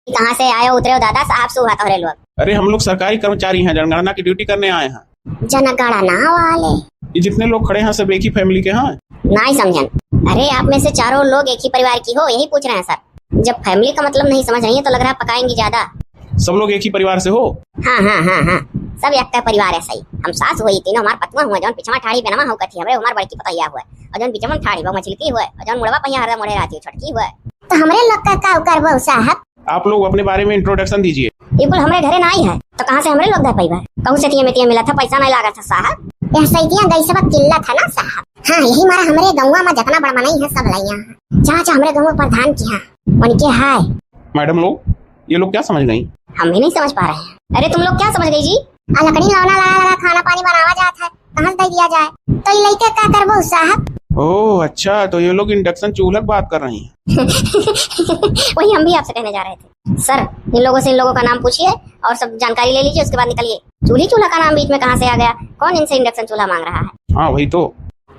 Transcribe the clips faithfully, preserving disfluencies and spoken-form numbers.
कहाँ से आयो उतरे हो दादा, साहब सुबह तोहरे लोग। अरे हम लोग सरकारी कर्मचारी हैं, जनगणना की ड्यूटी करने आए हैं। जनगणना वाले? ये जितने लोग खड़े हैं सब एक ही फैमिली के हैं। नाई समझन। अरे आप में से चारों लोग एक ही परिवार की हो, यही पूछ रहे हैं सर। जब फैमिली का मतलब नहीं समझ रही है तो लग रहा है पकाएंगी ज्यादा। सब लोग एक ही परिवार से हो? हाँ हाँ हाँ हाँ, सब एक का परिवार है सही। हम सास हुई तीनों, हमार पतवा हुआ, जौन पिछवा ठाड़ी बेनवा हो कथी हमरे, हमार बड़की पतैया हुआ, और जौन बिचवा में ठाड़ी बा मझिलकी हुआ, और जौन मुड़वा पहिया हरदम मोड़े रहती है छोटकी हुआ। तो हमरे लोग का का करबो साहब? आप लोग अपने बारे में इंट्रोडक्शन दीजिए। ये कुल हमरे घरे नाई है, तो कहाँ से हमरे लोग दे पाइबा? कहूँ से तिये में तिये मिला था, पैसा नहीं लागा था साहब। यह सैतिया गैसवा किल्ला था ना साहब। हाँ, यही मारा हमरे गौवा में जितना बड़ा मनई है सब लइया है। चाचा हमरे गौवा प्रधान की हाँ, उनके हाय। मैडम लोग, ये लोग क्या समझ गई? हम भी नहीं समझ पा रहे हैं। अरे तुम लोग क्या समझ गई जी? आ लकड़ी लौना लगा लगा खाना पानी बनावा जात है, कहाँ से दे दिया जाए? तो ये लइके का करबो साहब? ओह अच्छा, तो ये लोग इंडक्शन चूल्हा की बात कर रही हैं। वही हम भी आपसे कहने जा रहे थे सर। इन लोगों से इन लोगों का नाम पूछिए और सब जानकारी ले लीजिए, उसके बाद निकलिए। चूल्ही चूल्हा का नाम बीच में कहाँ से आ गया? कौन इनसे इंडक्शन चूल्हा मांग रहा है? हाँ वही तो।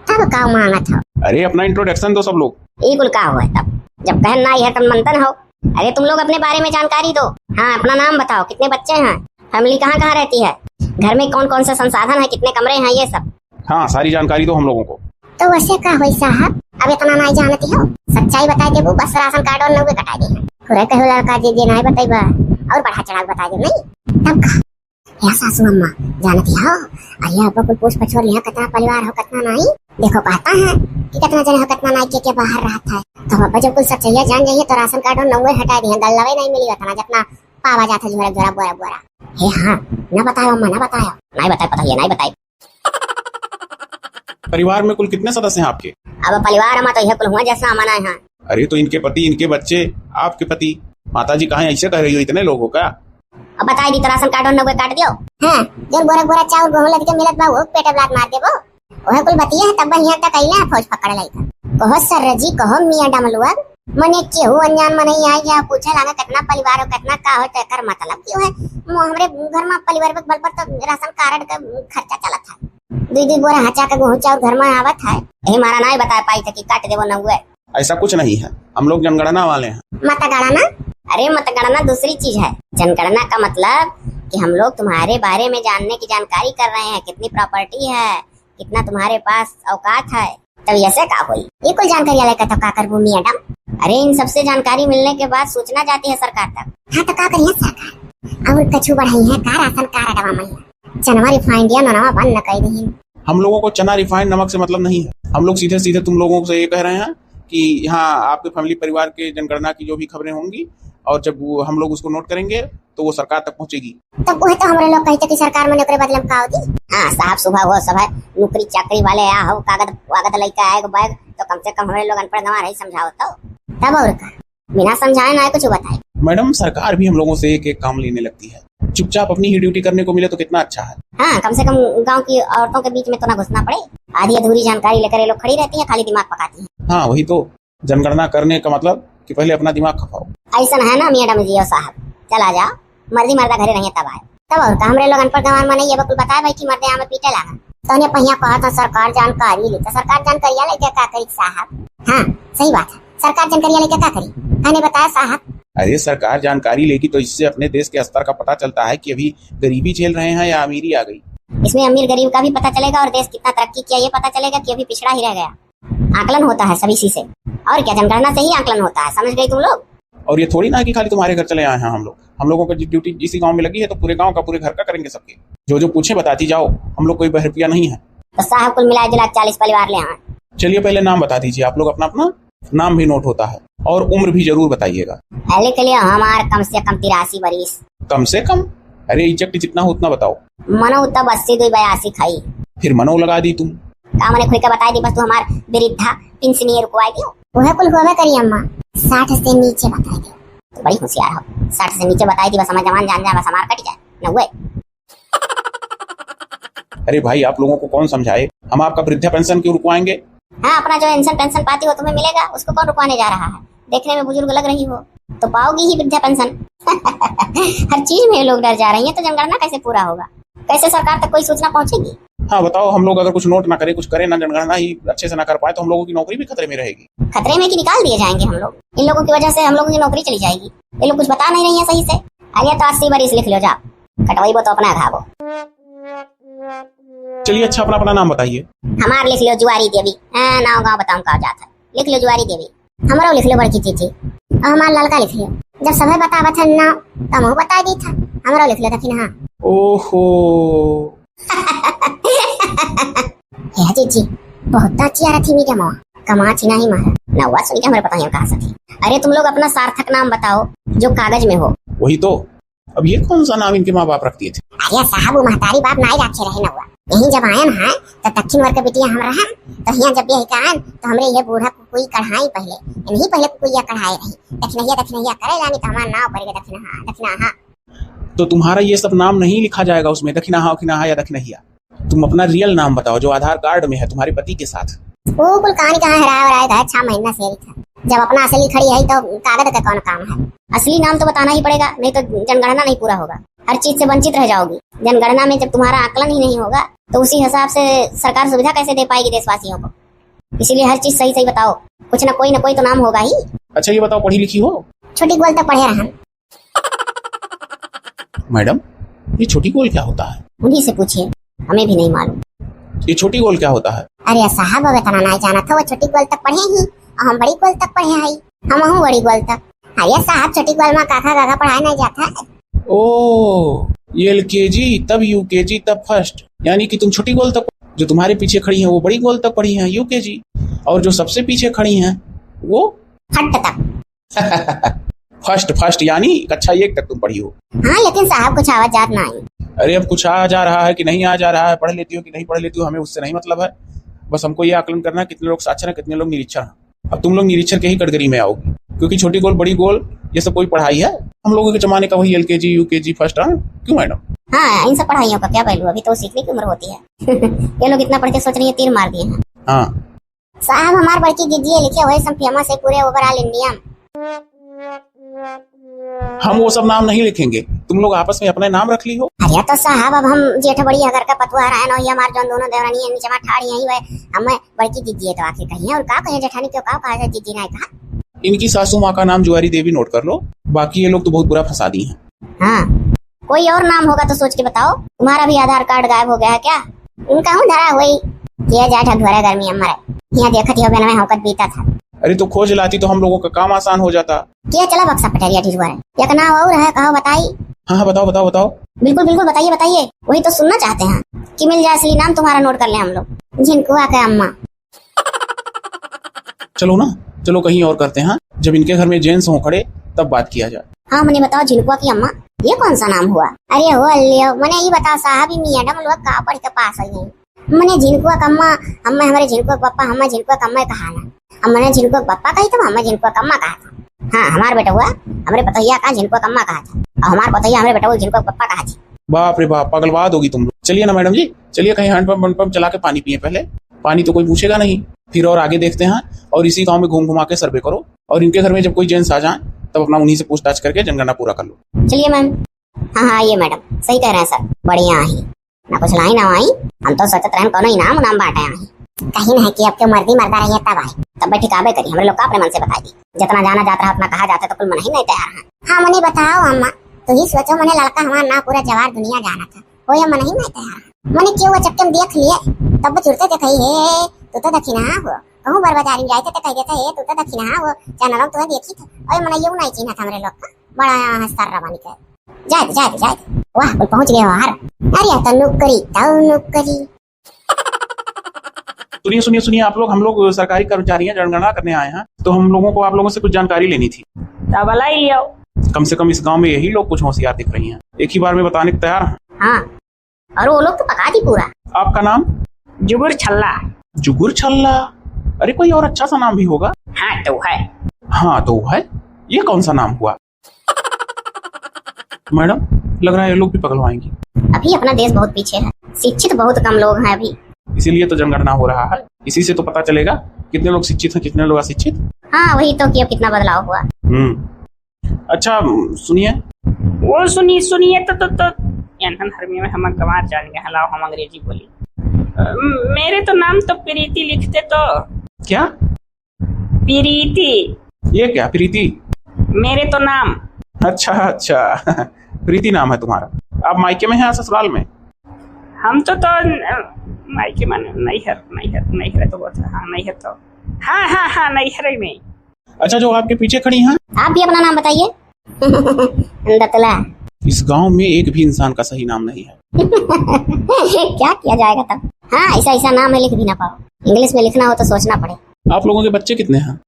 तब का मांगत हो? अरे अपना इंट्रोडक्शन दो सब लोग। ई कुल का हुआ है तब? जब कहन ना आई है तब मनतन हो। अरे तुम लोग अपने बारे में जानकारी दो। हाँ अपना नाम बताओ, कितने बच्चे हैं, फैमिली कहाँ कहाँ रहती है, घर में कौन कौन से संसाधन है, कितने कमरे हैं, ये सब। हाँ सारी जानकारी दो हम लोगों को। तो वैसे का होई साहब, अब इतना नहीं जानती हो, सच्चाई बताई देबू बस राशन कार्ड और नौवे कटाई दे। पूरा कहो लड़का जे जे नहीं बतैबा और बढ़ा चढ़ा के बताई दे नहीं। तब का? या सासू अम्मा जानती हो, अरे अब कुल पूछ पछोर लिया कितना परिवार हो कितना नहीं। देखो कहता है कि कितना जने हो कितना नहीं, के के बाहर रहता है। तो अब जब कुल सच्चाई जान जाइए तो राशन कार्ड और नौवे हटा दिए, दल्लवे नहीं मिली उतना जितना पावा जाता है झोरा झोरा बोरा बोरा। हे हाँ, ना बतायो अम्मा ना बतायो। नहीं बताए पता है, नहीं बताए। परिवार में कुल कितने सदस्य हैं आपके? अब परिवार में तो यह कुल हुआ जैसा मना है। अरे तो इनके पति, इनके बच्चे, आपके पति, माता जी कहाँ ऐसे कह रही हो, इतने लोग हो क्या? अब बताई दी तो राशन कार्ड और नौवे काट दियो। हाँ, जो बोरा बोरा चाउर गेहूं लद के मिलत बा वो पेट ब्लात मार देबो। वह कुल बतिया है तब यहाँ तक अइला है फौज पकड़ लाई। कहो सर जी, कहो मियाँ डमलुआ, मने केहू अनजान मनई आइ गया, पूछे लागे कितना परिवार हो, कितना का हो, तो एकर मतलब की है? मो हमरे घर में परिवार के बल पर तो राशन कार्ड का खर्चा चलत है। दुई दुई बोरा हचा के गेहूं चाउर घर में आवत है। यही मारा नाई बता पाई थे कि काट देबो नौवे। ऐसा कुछ नहीं है, हम लोग जनगणना वाले हैं। मतगणना? अरे मतगणना दूसरी चीज है। जनगणना का मतलब कि हम लोग तुम्हारे बारे में जानने की जानकारी कर रहे हैं, कितनी प्रॉपर्टी है, कितना तुम्हारे पास औकात है। तब ऐसे का होई? ये कुल जानकारी लेकर तो का करबू मैडम? अरे इन सबसे जानकारी मिलने के बाद सूचना जाती है सरकार तक। हाँ तो का करिए सरकार? और कछु बढ़ाई है का राशन कार्डवा में? चनवा रिफाइंड या ननवा बंद न कर दही। हम लोगों को चना रिफाइंड नमक से मतलब नहीं है। हम लोग सीधे सीधे तुम लोगों से ये कह रहे हैं कि यहाँ आपके फैमिली परिवार के जनगणना की जो भी खबरें होंगी और जब वो हम लोग उसको नोट करेंगे तो वो सरकार तक पहुँचेगी। तब वह तो हमरे लोग कहते कि सरकार मने ओकरे बदले में का होती? हाँ, साहब सुबह वो सब है, नौकरी चाकरी वाले आ हो, कागद वागद लेके आए बैग, तो कम से कम हमरे लोग अनपढ़ गंवार है, समझाओ तो। तब और का? बिना समझाए ना कुछ बताए। मैडम, सरकार भी हम लोगों से एक एक काम लेने लगती है। चुपचाप अपनी ही ड्यूटी करने को मिले तो कितना अच्छा है। हाँ, कम से कम गांव की औरतों के बीच में तो ना घुसना पड़े। आधी अधूरी जानकारी लेकर ये लोग खड़ी रहती हैं, खाली दिमाग पकाती हैं। हाँ, वही तो। जनगणना करने का मतलब कि पहले अपना दिमाग खपाओ। ऐसा है ना मैडम जी और साहब, चला जाओ, मर्जी मर्दा घरे रहिए तब आए। तब और का, हमरे लोग अनपढ़ गंवार मनई अब कुल बताए भाई कि मर्दे आमे पीटे लागा। तहने पहिया कहत ह सरकार जानकारी ली, तो सरकार जानकारिया लेके का करी साहब? हाँ, सही बात है, सरकार जानकारिया लेके का करी? कहने बताया साहब। अरे सरकार जानकारी लेगी तो इससे अपने देश के स्तर का पता चलता है कि अभी गरीबी झेल रहे हैं या अमीरी आ गई। इसमें अमीर गरीब का भी पता चलेगा और देश कितना तरक्की किया ये पता चलेगा कि अभी पिछड़ा ही रह गया। आकलन होता है सभी चीज से। और क्या, जनगणना से ही आकलन होता है, समझ गई तुम लोग? और ये थोड़ी ना है कि खाली तुम्हारे घर चले आए हैं हम लोग। हम लोगों की ड्यूटी इसी गांव में लगी है तो पूरे गांव का, पूरे घर का करेंगे सबके। जो जो पूछे बताती जाओ, हम लोग कोई बहरपिया नहीं है। तो साहब कुल मिला जुला चालीस परिवार ले आए। चलिए पहले नाम बता दीजिए आप लोग अपना, अपना नाम भी नोट होता है और उम्र भी जरूर बताइएगा। पहले के लिए हमार कम से कम तिरासी बरिस। कम से कम? अरे एग्जैक्ट जितना हो उतना बताओ। मनो तब अस्सी दुई बयासी खाई। फिर मनो लगा दी तुम। का मने खुल के बताई दी, बस तू हमार वृद्धा पेंशनिये रुकवाई दियो। वह कुल होवे करी अम्मा, साठ से नीचे बताई दियो। तो बड़ी होशियार हो, साठ से नीचे बताई दी, बस हमार जवान जान जाए, बस हमार कट जाए, न हुए। अरे भाई, आप लोगों को कौन समझाए, हम आपका वृद्धा पेंशन क्यों रुकवाएंगे? हाँ, अपना जो पेंशन, पेंशन पाती हो तुम्हें मिलेगा, उसको कौन रुकवाने जा रहा है? देखने में बुजुर्ग लग रही हो तो पाओगी ही वृद्धा पेंशन। हर चीज में ये लोग डर जा रही हैं, तो जनगणना कैसे पूरा होगा? कैसे सरकार तक कोई सूचना पहुंचेगी? हाँ बताओ, हम लोग अगर कुछ नोट ना करें, कुछ करें ना, जनगणना ही अच्छे से ना कर पाए, तो हम लोगों की नौकरी भी खतरे में रहेगी। खतरे में कि निकाल दिए जाएंगे हम लोग? इन लोगों की वजह से हम लोगों की नौकरी चली जाएगी। ये लोग कुछ बता नहीं रही हैं सही से। अरे तो अस्सी बरिस लिख लो, जाओ, कटवाइबो तो अपना घाबो। चलिए, अच्छा, अपना, अपना नाम बताइए। हमार लिख लो जुआरी देवी। हाँ, नाव गाँव बताऊँ का जात है, लिख लो जुआरी देवी। हमरो लिख लो बड़की जीजी, और हमार ललका लिख लो। जब सभे बतावत है नाव, तो हमहू बताई दी था। हमरो लिख लो दखिनहा। ओहो। हे जीजी, बहुत चियारत ही मीडिया में, कमाची नहीं मारा। नौवा सुन के हमरे पता नहीं कहाँ से थी। अरे तुम लोग अपना सार्थक नाम बताओ जो कागज में हो। वही तो, अब ये कौन सा नाम इनके माँ बाप रख दिए थे? अरे साहब, वो महतारी बाप नाई रखे रहे नौवा। यहीं जब आयन है, तो दक्षिण वर्ग के बिटिया हम रहन, तो हियाँ जब यही कहन, तो हमरे ये बूढ़ा कुकुई कढ़ाई पहले, इन्हीं पहले कुकुइया कढ़ाई रही। दखिनहिया, दखिनहिया करे जानी, तो हमार नाव पड़ गए दखिनहा, दखिनहा। तो तुम्हारा ये सब नाम नहीं लिखा जाएगा उसमें, दखिनहा, उखिनहा या दखिनहिया। तुम अपना रियल नाम बताओ जो आधार कार्ड में है तुम्हारे पति के साथ। वो कुल कहानी कहाँ हेराए वेराए था, छह महीना से यही था। जब अपना असली खड़ी है तो कागज का कौन काम है? असली नाम तो बताना ही पड़ेगा, नहीं तो जनगणना नहीं पूरा होगा, हर चीज से वंचित रह जाओगी। जनगणना में जब तुम्हारा आकलन ही नहीं होगा तो उसी हिसाब से सरकार सुविधा कैसे दे पाएगी देशवासियों को? इसीलिए हर चीज सही सही बताओ, कुछ ना कोई ना कोई तो नाम होगा ही। अच्छा ये बताओ, पढ़ी लिखी हो? छोटी गोल तक पढ़े रहन। मैडम, ये छोटी गोल क्या होता है? उन्हीं से पूछिए, हमें भी नहीं मालूम। ये छोटी गोल क्या होता है? अरे साहब, अब इतना नहीं जानत हो, वो छोटी गोल तक पढ़े ही, और हम बड़ी गोल तक पढ़े हई, हमहू बड़ी गोल तक। अरे साहब, छोटी गोल में काका काका पढ़ाए नहीं जाता है। ओ, ये एलकेजी, तब यूकेजी, तब फर्स्ट, यानी कि तुम छोटी गोल तक, जो तुम्हारे पीछे खड़ी हैं वो बड़ी गोल तक पढ़ी हैं, यूकेजी, और जो सबसे पीछे खड़ी हैं वो फट तक। फर्स्ट, फर्स्ट यानी कक्षा एक तक तुम पढ़ी हो। हाँ, लेकिन साहब कुछ आवत जात ना आई। अरे, अब कुछ आ जा रहा है कि नहीं आ जा रहा है, पढ़ लेती हो कि नहीं पढ़ लेती हो, हमें उससे नहीं मतलब है। बस हमको ये आकलन करना है कितने लोग साक्षर हैं, कितने लोग निरीक्षर हैं। अब तुम लोग निरीक्षर के ही कैटेगरी में आओगे, क्योंकि छोटी गोल, बड़ी गोल, ये सब कोई पढ़ाई है? हम लोगों के जमाने का वही एलकेजी, यूकेजी, फर्स्ट, हाँ? क्यों मैडम? हाँ, इन सब पढ़ाइयों का क्या वैल्यू, अभी तो सीखने की उम्र होती है। ये लोग इतना पढ़ के सोच रही है तीर मार दिए हैं। हाँ। साहब, हमार बड़की दीदी लिखे हुए सब फेमस है पूरे overall इंडिया में। हम वो सब नाम नहीं लिखेंगे, तुम लोग आपस में अपने नाम रख ली हो। अरे तो साहब, अब हम जेठ बड़ी अगर का पतुआ रहे ना, ये हमार जौन दोनों देवरानी है नीचे में ठाड़ी यहीं हुए, हम बड़की दीदी है तो आखिर कही है और का कहे जेठानी, क्यों का कहा है दीदी ना कहा। इनकी सासू माँ का नाम जुआरी देवी नोट कर लो, बाकी ये लोग तो बहुत बुरा फंसा दी हैं। हाँ, कोई और नाम होगा तो सोच के बताओ। तुम्हारा भी आधार कार्ड गायब हो गया है क्या? उनका हूँ धरा हुई। किया जाए ठग भरा गर्मी हम मरे। यहाँ देखत ही हो बिना में हौकत बीता था। अरे तो खोज लाती तो हम लोगों का काम आसान हो जाता। किया चला बक्सा पटरिया ढिलवा रहे। एक नाम और है, कहो बताई। हाँ, हाँ, बताओ, बताओ, बताओ। बिल्कुल, बिल्कुल, बताइए, बताइए। वही तो सुनना चाहते हैं कि मिल जाए असली नाम तुम्हारा, नोट कर ले हम लोग। झिनकुआ के अम्मा। चलो ना, चलो कहीं और करते हैं, जब इनके घर में जेंट्स हों खड़े तब बात किया जाए। हाँ, मने बताओ झिनकुआ की अम्मा, ये कौन सा नाम हुआ? अरे हो अल्लियो, मने ये बताओ साहब, ये मैडम लोग का पढ़ के पास हुई हैं? मने झिनकुआ का अम्मा, अम्मा हमारे झिनकुआ के पप्पा, हम्मा झिनकुआ का अम्मा कहा ना। अब मने झिनकुआ के पप्पा कही तो हम्मा झिनकुआ का अम्मा कहा था। हाँ, हमार बेटवा हमरे पतोहिया का झिनकुआ का अम्मा कहा था, और हमार पतोहिया हमरे बेटवा झिनकुआ के पप्पा कहा थी। बाप रे बाप, पगलवाद होगी तुम लोग। चलिए ना मैडम जी, चलिए कहीं हैंडपंप वैंडपंप चला के पानी पिए पहले, पानी तो कोई पूछेगा नहीं। फिर और आगे देखते हैं, और इसी गांव में घूम घुमा के सर्वे करो, और इनके घर में जब कोई जेंट्स आ जाए तब अपना उन्हीं से पूछताछ करके जनगणना पूरा कर लो। चलिए मैम। हाँ, हाँ, आइए मैडम, सही कह रहे हैं सर, बढ़िया आई। ना कुछ लाई ना आई, हम तो सोचत रहन कोनो इनाम उनाम बांटे आई। कहीं नहीं कि अब के मर्दी मर्दा रही है तब आई। तब बैठी काबे करी, हमरे लोग का अपने मन से बताई दी। जितना जाना जात रहा उतना कहा जाता तो कुल मन ही नहीं तैयार है। हाँ मने बताओ अम्मा, तू ही सोचो मने लड़का हमारा ना पूरा जवार दुनिया जाना था, वो ये मन ही नहीं तैयार है। मने क्यों वो चक्कर देख लिए, तब वो चुरते देखई है, तू तो दखिना हो। कहूँ बर बाजारी में जाए थे तो कह देता है, तू तो दखिना हो, चैनल तुम्हें देखी थे। ओए मने ये नहीं चिन्हा था हमरे लोग का, बड़ा यहाँ है सर्रा बन के। जाए दे, जाए दे, जाए दे। वाह, कुल पहुंच गए हो यार। अरे, तो नौकरी, तो नौकरी। सुनिए, सुनिए, सुनिए, आप लोग, हम लोग सरकारी कर्मचारी हैं, जनगणना करने आए हैं, तो हम लोगों को आप लोगों से कुछ जानकारी लेनी थी। तो बलाई लियो। कम से कम इस गांव में यही लोग कुछ होशियार दिख रही हैं, एक ही बार में बताने को तैयार हैं। हाँ, और वो लोग तो पका दी पूरा। आपका नाम? जुगुर छल्ला। जुगुर छल्ला? अरे, कोई और अच्छा सा नाम भी होगा। हाँ, तो है। हाँ, तो है। ये कौन सा नाम हुआ? मैडम, लग रहा है ये लोग भी पगलवाएंगी। अभी अपना देश बहुत पीछे है, शिक्षित बहुत कम लोग हैं अभी। इसीलिए तो जनगणना हो रहा है, इसी से तो पता चलेगा कितने लोग शिक्षित हैं, कितने लोग अशिक्षित। हाँ, वही तो कि अब कितना बदलाव हुआ। हम्म। अच्छा, सुनिए। वो सुनिए, सुनिए तो, तो, तो, एनहन हरमी में हम गंवार जान गए, लाओ हम अंग्रेजी बोली। मेरे तो नाम तो प्रीति लिखते तो। क्या? प्रीति। ये क्या प्रीति? मेरे तो नाम। अच्छा, अच्छा। प्रीति नाम है तुम्हारा। आप मायके में हैं या ससुराल में? हम तो, तो, अ, मायके में, नैहर, नैहर, नैहर तो बहुत है। हाँ, नैहर तो, हाँ, हाँ, हाँ, नैहर में। अच्छा, जो आपके पीछे खड़ी हैं? आप भी अपना नाम बताइए। दतला। इस गांव में एक भी इंसान का सही नाम नहीं है। क्या किया जाएगा तब? हाँ, ऐसा, ऐसा नाम है, लिख भी ना पाओ। इंग्लिश में लिखना हो तो सोचना पड़े। आप लोगों के बच्चे कितने हैं?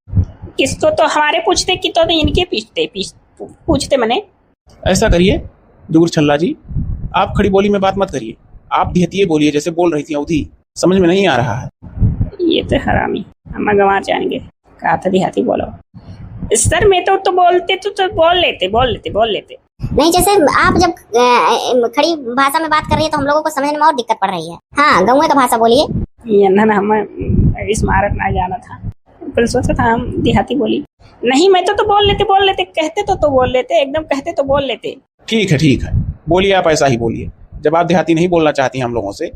किसको तो हमारे पूछते कि तो इनके पूछते, पूछ-, पूछते मने। ऐसा करिए, दूर छल्ला जी, आप खड़ी बोली में बात मत करिए, आप देहतिये बोलिए, जैसे बोल रही थी अवधी, समझ में नहीं आ रहा है। ये तो हरामी, हम गंवार जाएंगे। कहा था देहाती बोलो। सर, मैं तो, तो बोलते तो, तो बोल लेते, बोल लेते, बोल लेते। नहीं, जैसे आप जब, अ, अ, खड़ी भाषा में बात कर रही है तो हम लोगों को समझने में और दिक्कत पड़ रही है। हाँ, गाँव का भाषा बोलिए। ये ना, ना, हम इस मारत ना जाना था, पर सोचा था हम देहाती बोली। नहीं, मैं तो, तो बोल लेते, बोल लेते, कहते तो, तो बोल लेते, एकदम कहते तो बोल लेते। ठीक है, ठीक है, बोलिए, आप ऐसा ही बोलिए। जब आप देहाती नहीं बोलना चाहती हैं हम लोगों से।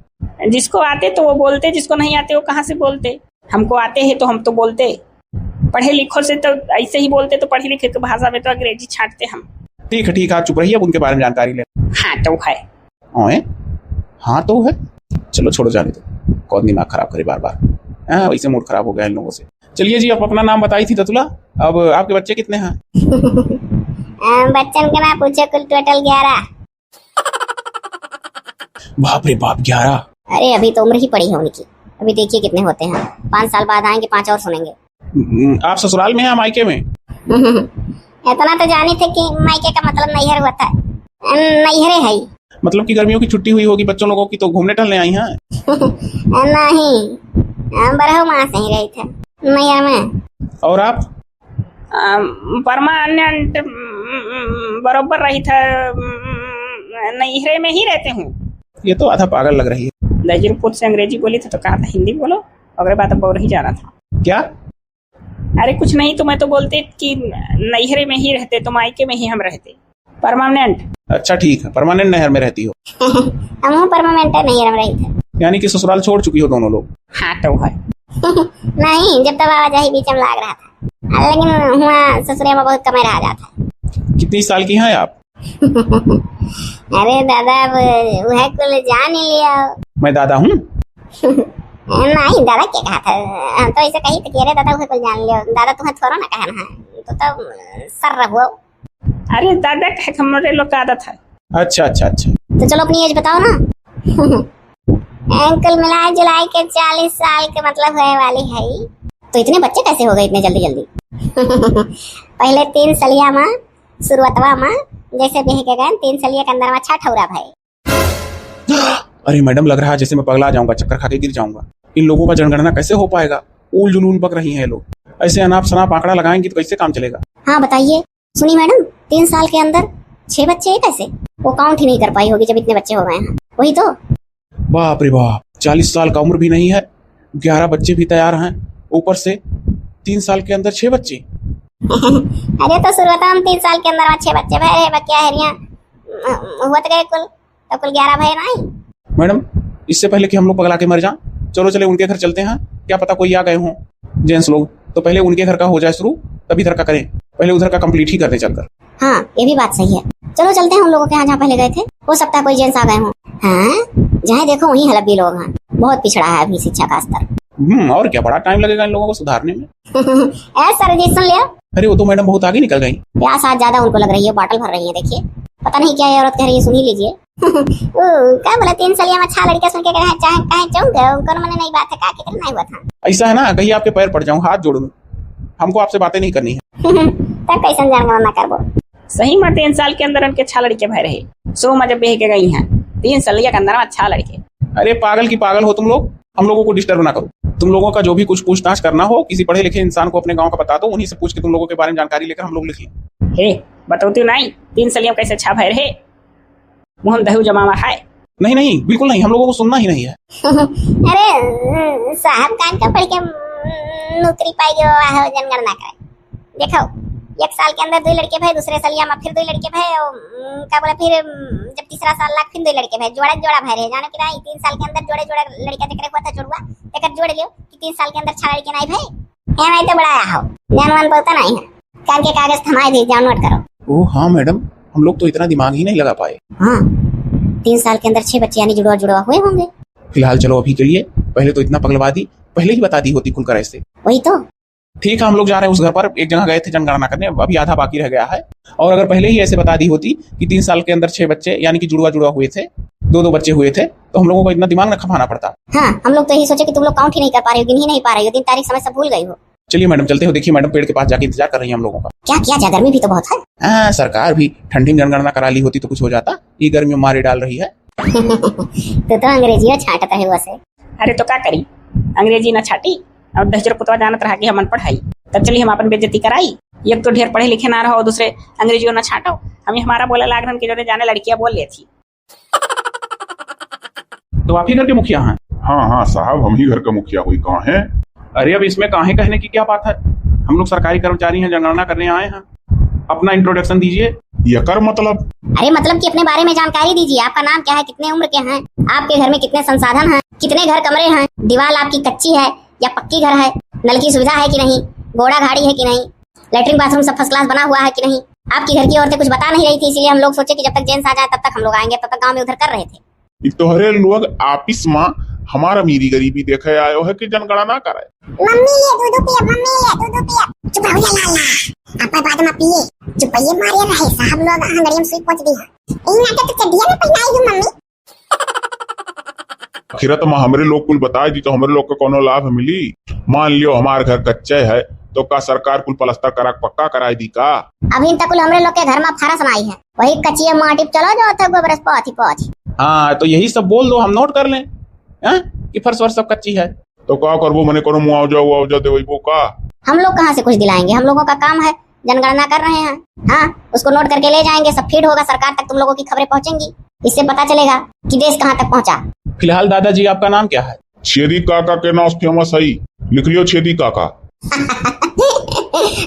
जिसको आते तो वो बोलते, जिसको नहीं आते वो कहाँ से बोलते? हमको आते हैं तो हम तो बोलते। पढ़े लिखो से तो ऐसे ही बोलते, तो पढ़े लिखे के भाषा में तो अंग्रेजी छांटते हम। ठीक है, ठीक है, आप चुप रहिए, अब उनके बारे में जानकारी ले। हाँ तो है। ओए, हाँ तो है। चलो, छोड़ो, जाने दो, कौन दिमाग खराब करे बार बार। हाँ, वैसे मूड खराब हो गया इन लोगों से। चलिए जी, आप अपना नाम बताई थी दतुला, अब आपके बच्चे कितने हैं? आ, बच्चन के ना पूछे, कुल टोटल ग्यारह। बाप रे बाप, ग्यारह। अरे, अभी तो उम्र ही पड़ी है उनकी, अभी देखिए कितने होते हैं, पाँच साल बाद आएंगे, पाँच और सुनेंगे। हम्म, आप ससुराल में हैं या मायके में? इतना तो जानी थे कि मायके का मतलब नैहर होता है, नैहरे है। मतलब कि गर्मियों की छुट्टी हुई होगी बच्चों लोगों की, तो घूमने टहलने आई हैं? नहीं, हम बरहु मास ही रही थे नैहर में। और आप? अम, परमानेंट, अम, बरोबर रही था, अम, नैहरे में ही रहते हूँ। ये तो आधा पागल लग रही है। दहिजपुर से अंग्रेजी बोली था तो कहा था हिंदी बोलो, ओकरे बाद अब और ही जाना था। क्या? अरे कुछ नहीं, तो मैं तो बोलते कि नैहरे में ही रहते, तो मायके में ही हम रहते, परमानेंट। अच्छा ठीक है, परमानेंट नैहर में रहती हो। हम परमानेंट है, नैहर में रही थे। यानी कि ससुराल छोड़ चुकी हो दोनों लोग? हाँ तो है। नहीं, जब तब आवाजाही बीच में लाग रहा था, लेकिन हुआ ससुरे में बहुत कमे रहा जाता है। कितनी साल की हैं आप? अरे दादा, अब वह कुल जान ही लिया। मैं दादा हूँ? नहीं, दादा क्या कहा था? हम तो ऐसे कही थी कि अरे दादा, वह कुल जान लियो, दादा तुम्हें थोड़ा ना कहना है, तो तब सर रहो। अरे दादा कहे के हमरे लोग का आदत है। अच्छा, अच्छा, अच्छा। तो चलो अपनी एज बताओ ना। अंकल मिला जुलाई के चालीस साल के मतलब होए वाली है। तो इतने बच्चे कैसे हो गए इतने जल्दी जल्दी? पहले तीन सलिया में, शुरुआतवा में, जैसे बेह के गए, तीन सलिया के अंदर में छह ठौरा भए। अरे मैडम, लग रहा है जैसे मैं पगला जाऊंगा, चक्कर खा के गिर जाऊंगा। इन लोगों का जनगणना कैसे हो पाएगा? उल जुलूल बक रही हैं ये लोग, ऐसे अनाप शनाप आंकड़ा लगाएंगी तो कैसे काम चलेगा? हाँ बताइए, सुनी मैडम, तीन साल के अंदर छह बच्चे हैं कैसे? वो काउंट ही नहीं कर पाई होगी जब इतने बच्चे हो गए हैं। वही तो। बाप रे बाप, चालीस साल का उम्र भी नहीं है, ग्यारह बच्चे भी तैयार हैं, ऊपर से तीन साल के अंदर छह बच्चे। अरे तो शुरुआत हम तीन साल के अंदर वहाँ छह बच्चे भए रहे, बकिया हेरिया, अ, होत गए कुल, तो कुल ग्यारह भए नहीं। मैडम, इससे पहले कि हम लोग पगला के मर जाएं, चलो चले उनके घर चलते हैं, क्या पता कोई आ गए हों जेंट्स लोग, तो पहले उनके घर का हो जाए शुरू, तब इधर का करें, पहले उधर का कंप्लीट ही कर दें चलकर। हाँ, ये भी बात सही है। चलो चलते हैं उन लोगों के यहाँ जहाँ पहले गए थे, हो सकता है कोई जेंट्स आ गए हों। हाँ, जहाँ देखो वहीं हलब्बी लोग हैं, बहुत पिछड़ा है अभी शिक्षा का स्तर। हम्म, और क्या, बड़ा टाइम लगेगा इन लोगों को सुधारने में। ए सर जी, सुन लियो। अरे, वो तो मैडम बहुत आगे निकल गई। प्यास आज ज्यादा उनको लग रही है, बॉटल भर रही है, देखिए, पता नहीं क्या ये औरत कह रही है, सुन ही लीजिए। ओ, का बोला, तीन सलिया में छह लड़के सुन के कहे, चाहे, कहे चौंक गए, उनको मने नहीं बात है, का कितना नहीं हुआ था। ऐसा है ना, कहीं आपके पैर पड़ जाऊं, हाथ जोड़ दूं, हमको आपसे बातें नहीं करनी है। तब कैसन जनगणना करबो? सही में तीन साल के अंदर उनके छह लड़के भए रहे, सो में जब बेह के गई हैं, तीन सलिया के अंदर में छह लड़के। अरे पागल की पागल हो तुम लोग, हम लोगों को डिस्टर्ब ना करो। तुम लोगों का जो भी कुछ पूछताछ करना हो, किसी पढ़े लिखे इंसान को अपने गांव का बता दो, उन्हीं से पूछ के तुम लोगों के बारे में जानकारी लेकर हम लोग लिख लें। हे, बतौती नहीं, तीन सलिया में कैसे छह भए रहे? मुहम दहू जमावा है। नहीं, नहीं, बिल्कुल नहीं, हम लोगों को सुनना ही नहीं है। अरे, साहब कान का पढ़ के, उम, नौकरी पाई गयो, वाह, जनगणना करे। देखो, एक साल के अंदर दो लड़के भए, दूसरे सलिया में फिर दो लड़के भए, उम, का बोला, फिर, उम, जब तीसरा साल लाग फिर दो लड़के भए, जोड़ा जोड़ा भए रहे, जानो कि नाहीं, तीन साल के अंदर जोड़े जोड़े लड़का जेकरे हुआ था जुड़वा, तेकर जोड़ लियो कि तीन साल के अंदर छह लड़के नाहीं भए। ए भाई तो बड़ा हो, ज्ञानवान बहुता नाहीं है, कान के कागज थमाए दे, जाओ नोट करो। ओ हाँ मैडम, हम लोग तो इतना दिमाग ही नहीं लगा पाए। हाँ, तीन साल के अंदर छह बच्चे यानी जुड़वा जुड़वा हुए होंगे। फिलहाल चलो अभी के लिए पहले तो इतना पगलवा दी, पहले ही बता दी होती खुलकर ऐसे। वही तो। ठीक है, हम लोग जा रहे हैं उस घर पर, एक जगह गए थे जनगणना करने, अभी आधा बाकी रह गया है। और अगर पहले ही ऐसे बता दी होती कि तीन साल के अंदर छह बच्चे यानी कि जुड़वा जुड़वा हुए थे, दो दो बच्चे हुए थे, तो हम लोगों को इतना दिमाग न खपाना पड़ता। हाँ, हम लोग तो यही सोचे कि तुम लोग काउंट ही नहीं कर पा रहे हो, गिन ही नहीं पा रहे हो, दिन तारीख समय सब भूल गए हो। चलिए मैडम, चलते हो, देखिए मैडम पेड़ के पास जाके इंतजार कर रही है हम लोगों का। क्या किया जाए, गर्मी भी तो बहुत है। हाँ, सरकार भी ठंडी में जनगणना करा ली होती तो कुछ हो जाता, ये गर्मी मारे डाल रही है। तू तो अंग्रेजियो छांटत है वैसे। अरे तो का करी, अंग्रेजी ना छाटी, और दहिजर पुतवा जानत रहा कि हमन पढ़ाई, तब चली हम अपन बेइज्जती कराई। एक तो ढेर पढ़े लिखे ना रहो, दूसरे अंग्रेजियो ना छाटो। हम ही हमारा बोले लाग रहन कि जोने जाने लड़कियां बोल लेथी। तो आप ही घर के मुखिया हैं? हाँ, हाँ साहब, हम ही घर का मुखिया हुई। काहे? अरे, अब इसमें काहे कहने की क्या बात है? हम लोग सरकारी कर्मचारी हैं, जनगणना करने आए हैं। अपना इंट्रोडक्शन दीजिए। यकर मतलब? अरे, मतलब कि अपने बारे में जानकारी दीजिए। आपका नाम क्या है, कितने उम्र के हैं, आपके घर में कितने संसाधन हैं, कितने घर कमरे हैं, दीवार आपकी कच्ची है या पक्की घर है, नल की सुविधा है कि नहीं, गोड़ा घाड़ी है कि नहीं, लेटरिन बाथरूम सब फर्स्ट क्लास बना हुआ है कि नहीं। आपकी घर की औरतें कुछ बता नहीं रही थी, इसीलिए हम लोग सोचे कि जब तक जेंट्स आ जाए तब तक हम लोग आएंगे, तब तक गांव में उधर कर रहे थे। ई तोहरे लोग आपिस मा हमार अमीरी गरीबी देखे आयो है कि जनगणना करे? मम्मी लिए दूध पिया, मम्मी लिए दूध पिया। चुप रहो ये लाला, आपा बाद मा पिए। चुप ये मारे रहे साहब लोग, हंगड़िया में सुई पहुंच दी है। ई नाटक तो चड्डिया में पहनाई हूँ मम्मी। आखिरत मा हमरे लोग कुल बताए दी तो हमरे लोग का कोनो लाभ मिली? मान लियो हमार घर कच्चे है तो का सरकार कुल पलस्तर करा के पक्का कराई दी का? अभी तक कुल हमरे लोग के घर मा फरस नाई है, वही कच्चिए माटी पे चलो जो थे गोबरस पाथी पाथी। हाँ, तो यही सब बोल दो, हम नोट कर लें, हैं, कि फर्श वर्श सब कच्ची है। तो का करबो, मने कोनो मुआवजा उआवजा देवैबो का? हम लोग कहाँ से कुछ दिलाएंगे? हम लोगों का काम है, जनगणना कर रहे हैं। हाँ, उसको नोट करके ले जाएंगे, सब फीड होगा, सरकार तक तुम लोगों की खबरें पहुंचेंगी, इससे पता चलेगा कि देश कहाँ तक पहुंचा। फिलहाल दादाजी, आपका नाम क्या है? छेदी काका के नाव से फेमस हई, लिख लियो छेदी काका।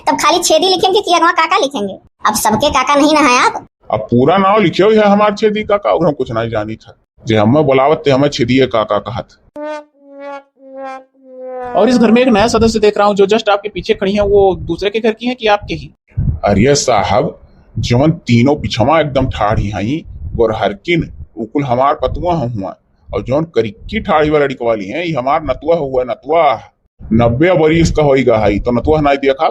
तब खाली छेदी लिखेंगे कि अगवा काका लिखेंगे? अब सबके काका नहीं ना है आप। अब पूरा नाव लिखे हुए है हमार छेदी काका, और हम कुछ नहीं जानी था। जे हमें बुलावत थे, हमें छेदिए काका कहत। और इस घर में एक नया सदस्य देख रहा हूँ, जो जस्ट आपके पीछे खड़ी है, वो दूसरे के घर की है कि आपके ही? अरे साहब, जवन तीनों पिछवा एकदम ठाढ़ी हई, गोरहरकिन, उकुल हमार पतुआ हुआ, और जौन करिक्की ठाढ़ी वाला लड़िकवाली हैं, ये हमार नतुआ हुआ, नतुआ। नब्बे बरिस का होई गा हई, तो नतुआ नाई देखा?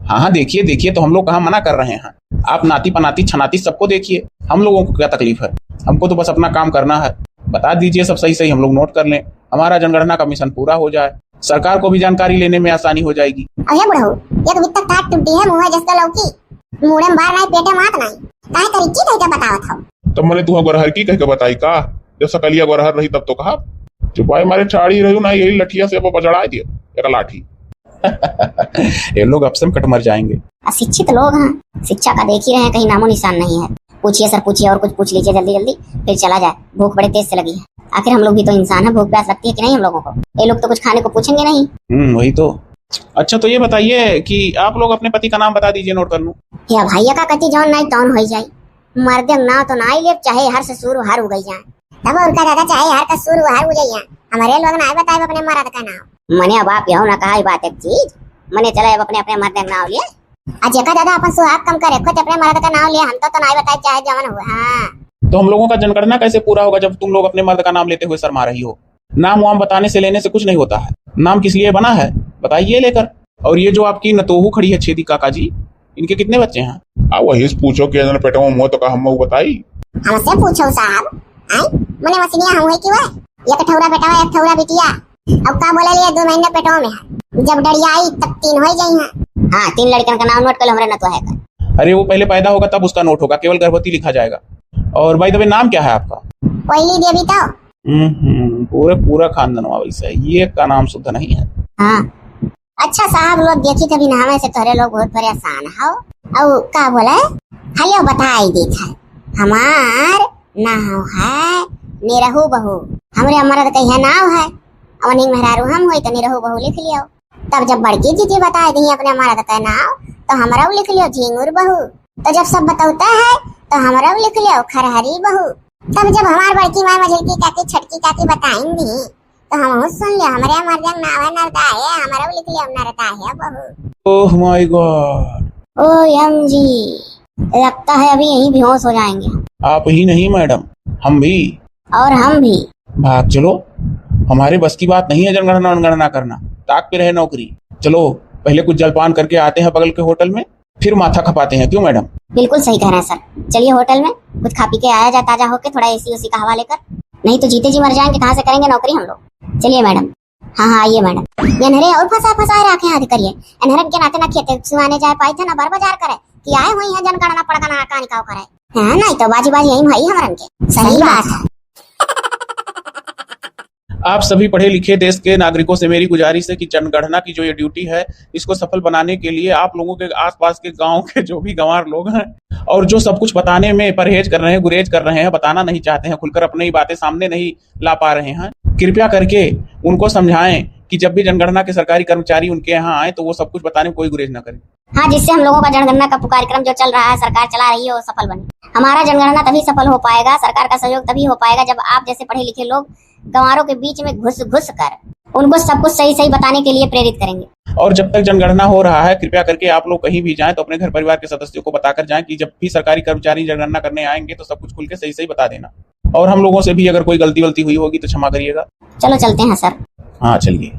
हाँ, हाँ, देखिए, देखिए, तो हम लोग कहाँ मना कर रहे हैं? आप नाती पनाती छनाती सबको देखिए, हम लोगों को क्या तकलीफ है? हमको तो बस अपना काम करना है। बता दीजिए सब सही सही, हम लोग नोट कर लें, हमारा जनगणना का मिशन पूरा हो जाए, सरकार को भी जानकारी लेने में आसानी हो जाएगी। अरे बुढ़ऊ, एक बित्ता काट टूटी है, मुँह है जैसे लौकी। मुड़े में बार नाई, पेटे मात नाई। काहे करी की कह के बतावत हो? तब मने तुहा गोरहर की कह के बताई का? जब सकलिया गोरहर रही तब तो कहा। चुपाई मारे ठाढ़ी रही ना, यही लठिया से अब बजड़ा दियो एक लाठी। ये लोग अब से कट मर जाएंगे। अशिक्षित लोग हैं, शिक्षा का देख ही रहे हैं, कहीं नामो निशान नहीं है। पूछिए सर, पूछिए और कुछ पूछ लीजिए जल्दी जल्दी, फिर चला जाए, भूख बड़े तेज से लगी है। आखिर हम लोग भी तो इंसान हैं, भूख प्यास लगती है कि नहीं हम लोगों को? ये लोग तो कुछ खाने को पूछेंगे नहीं। हम्म, वही तो। अच्छा, तो ये बताइए कि आप लोग अपने पति का नाम बता दीजिए, नोट कर लूँ। या भैया का कति जौन नाई तौन होई जाई। मर्द के नाव तो नाई लेब, चाहे हर से सुर हर उगई जाए। तब उनका दादा चाहे हर का सुर हर उगई जाए। हमरे लोग नाई बताए अपने मर्द का नाव। मने अब आप यहो ना कहा ई बात एक चीज। मने चले अब अपने अपने मर्द के नाव लिए। आ जेका दादा अपन सुहाग कम करे, खुद अपने मर्द का नाव लिए, हम तो, तो नाई बताए चाहे जवन हुआ। हाँ। तो हम लोगों का जनगणना कैसे पूरा होगा जब तुम लोग अपने मर्द का नाम लेते हुए शर्मा रही हो? नाम वाम बताने से लेने से कुछ नहीं होता है। नाम किस लिए बना है, बताइए लेकर। और ये जो आपकी नतोहू खड़ी है छेदी काका जी, इनके कितने बच्चे हैं? आ वही से पूछो कि जन पेटवा में मुँह तो का हम बताई? हमसे पूछो साहब, आय? मने मसीनिया हम है कि वह? एक ठौरा बेटवा, एक ठौरा बिटिया। अब का बोले लिए, दो महीने पेटवा में है। जब डरियाई तब तीन हो जाई हैं। हाँ, तीन लड़कन का नाम नोट कर लो, हमरे नतोहे का। अरे वो पहले पैदा होगा तब उसका नोट होगा, केवल गर्भवती लिखा जाएगा। और by the way नाम क्या है आपका? कोयली देवी तो। हम्म, हम्म, पूरे, पूरा खानदानवा वैसा है। ये का नाम शुद्ध नहीं है। हाँ। अच्छा साहब लोग, देखी कभी नहावे से तोहरे लोग बहुत परेशान हो। औ का बोले? हेलो, बताई देत है। हमार नाव है निरहू बहू। हमरे मरद कहिया नाव है। अवनिंग मेहरारू हम होई तो निरहू बहू लिख लियो। तब जब बड़की जीजी बताए दी अपने मरद का नाव, तो हमरऊ लिख लियो झिंगुर बहू। तो जब सब बतौते हैं, तो हमरो लिख लियो खरहरी बहू। तब जब हमार बड़की माई मझिलकी काकी छोटकी काकी बताइन दी, तो हमहू सुन लियो, हमरे मर्दे के नावे नरदा है, हमरो लिख लियो नरदा है बहू। Oh my God! O M G, लगता है अभी यहीं बेहोश हो जाएंगे। आप ही नहीं मैडम, हम भी। और हम भी। भाग चलो, हमारे बस की बात नहीं है जनगणना वनगणना करना। ताक पे रहे नौकरी। चलो, पहले कुछ जलपान करके आते हैं बगल के होटल में, फिर माथा खपाते हैं। क्यों मैडम? बिल्कुल सही कह रहे हैं सर। चलिए होटल में कुछ खा पी के आया जाए, ताजा होके थोड़ा एसी ओसी का हवा लेकर। नहीं तो जीते जी मर जाएंगे, कहाँ से करेंगे नौकरी हम लोग। चलिए मैडम। हाँ हाँ, आइए मैडम। ये अनहरे और फंसा फंसा रखे हैं, आदि करिए। अनहरन के नाते ना खेते सुहाने जाए पाई थे, ना बार बाजार करे कि आए हुई हैं जनगणना पड़गणना का निकाव करे। हाँ, नहीं तो बाजी बाजी यही भाई हमरन के। सही बात है। आप सभी पढ़े लिखे देश के नागरिकों से मेरी गुजारिश है कि जनगणना की जो ये ड्यूटी है, इसको सफल बनाने के लिए आप लोगों के आसपास के गांव के जो भी गंवार लोग हैं और जो सब कुछ बताने में परहेज कर रहे हैं, गुरेज कर रहे हैं, बताना नहीं चाहते हैं, खुलकर अपनी बातें सामने नहीं ला पा रहे हैं, कृपया करके उनको समझाएं कि जब भी जनगणना के सरकारी कर्मचारी उनके यहाँ आए तो वो सब कुछ बताने में कोई गुरेज ना करें। हाँ, जिससे हम लोगों का जनगणना का कार्यक्रम जो चल रहा है, सरकार चला रही है, वो सफल बने। हमारा जनगणना तभी सफल हो पाएगा, सरकार का सहयोग तभी हो पाएगा, जब आप जैसे पढ़े लिखे लोग गंवारों के बीच में घुस घुस कर उनको सब कुछ सही सही बताने के लिए प्रेरित करेंगे। और जब तक जनगणना हो रहा है, कृपया करके आप लोग कहीं भी जाएं तो अपने घर परिवार के सदस्यों को बताकर जाएं कि जब भी सरकारी कर्मचारी जनगणना करने आएंगे तो सब कुछ खुल के सही सही बता देना। और हम लोगों से भी अगर कोई गलती वलती हुई होगी तो क्षमा करिएगा। चलो चलते हैं सर। हाँ, चलिए।